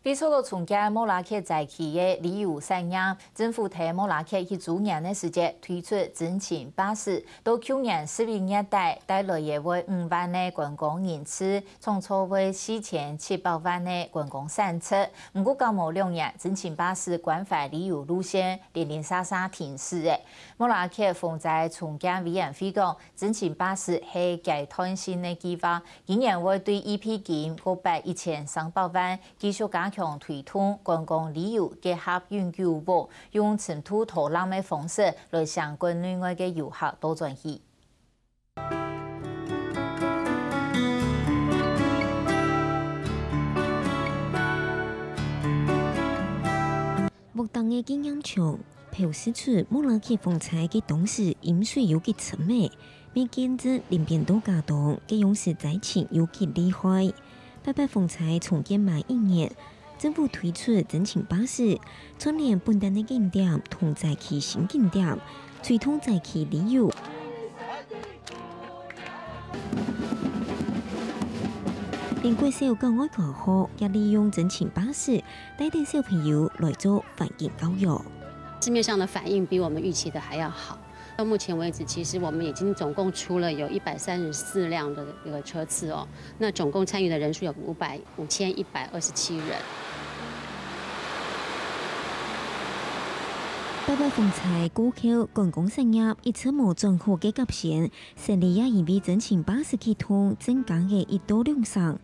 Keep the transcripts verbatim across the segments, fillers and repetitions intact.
為著重建莫拉克災區个旅遊產業，政府在莫拉克一週年个時節推出真情巴士，到舊年十一月底帶來約會五萬个觀光人次，創造會四千七百萬个觀光產值。毋過，過無兩年，真情巴士關懷旅遊路線零零散散停駛了。莫拉克防災重建委員會講，真情巴士係階段性个計畫， 今年會對預備金過八一千三百萬，繼續加強推動觀光旅遊結合永久屋，用深度導覽个方式來相關內外个遊客倒轉去。屋頂个經驗上，表示出莫拉克風災个當時淹水有幾深个， 乜見證林邊多家當个央時災情有幾厲害。八八風災重建滿一年，政府推出真情巴士，串聯本旦个景點同災區新景點，推動災區旅遊。連國小校外教學也利用真情巴士，帶等小朋友來做環境教育。市面上的反應比我們預期的還要好。 到目前為止，其實我們已經總共出了有一百三十四輛的一個車次哦，那總共參與的人數有五百，五千一百二十七人。八八風災過後，觀光產業一直無轉好个甲仙，生理也因為真情巴士啟動增加了一到兩成。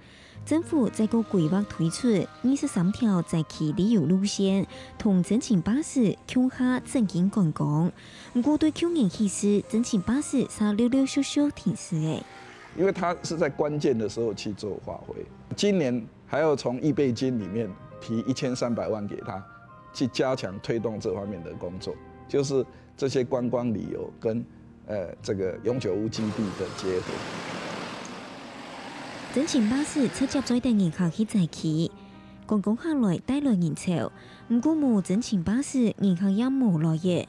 政府再過規劃推出二十三條災區旅遊路線，同真情巴士共下振興觀光。毋過對舊年起勢，真情巴士煞陸陸續續停駛了。因為它是在關鍵的時候去做發揮，今年還要從預備金裡面提一千三百萬給它，去加強推動這方面的工作，就是 這些觀光旅遊跟，呃，這個永久屋基地的結合。真情巴士直接載等人客去災區，觀光客來帶來人潮，毋過無真情巴士，人客也無來了。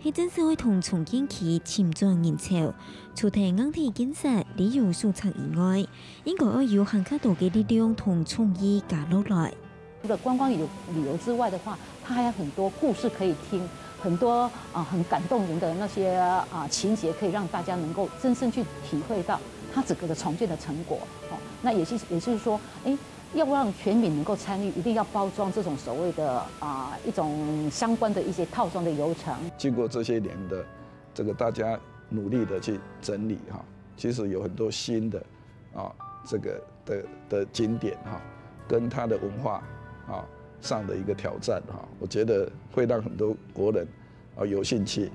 係真實會同重建區尋轉人潮，除忒硬體建設、旅遊手冊以外，應該愛有還較多个力量同創意加落來。 除了觀光旅遊，旅遊之外的話，它還有很多故事可以聽，很多，啊，很感動人的那些，啊，情節，可以讓大家能夠真正去體會到它整個的重建的成果。哦，那也是，也就是說，誒，要讓全民能夠參與，一定要包裝這種所謂的，啊，一種相關的一些套裝的流程。經過這些年的這個大家努力的去整理哈，其實有很多新的 啊，這個的，的景點哈，跟它的文化啊上的一個挑戰哈，我覺得會讓很多國人啊有興趣。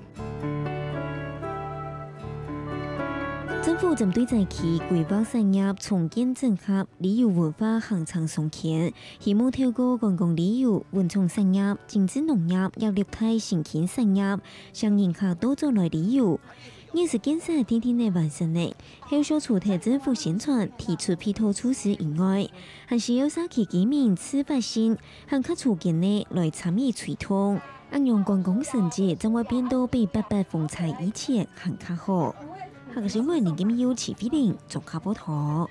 政府針對災區規劃產業重建整合旅遊文化行程商圈，希望透過觀光旅遊、文創產業、精緻農業、業綠態新興產業，吸引人客倒轉來旅遊。 現時建設定定仔完成了，後續除忒政府宣傳、提出配套措施以外，還需要社區居民自發性，還較主動个來參與推動，恁樣觀光成績正會變到比八八風災以前還較好。客家新聞林金佑、徐飛玲綜合報導。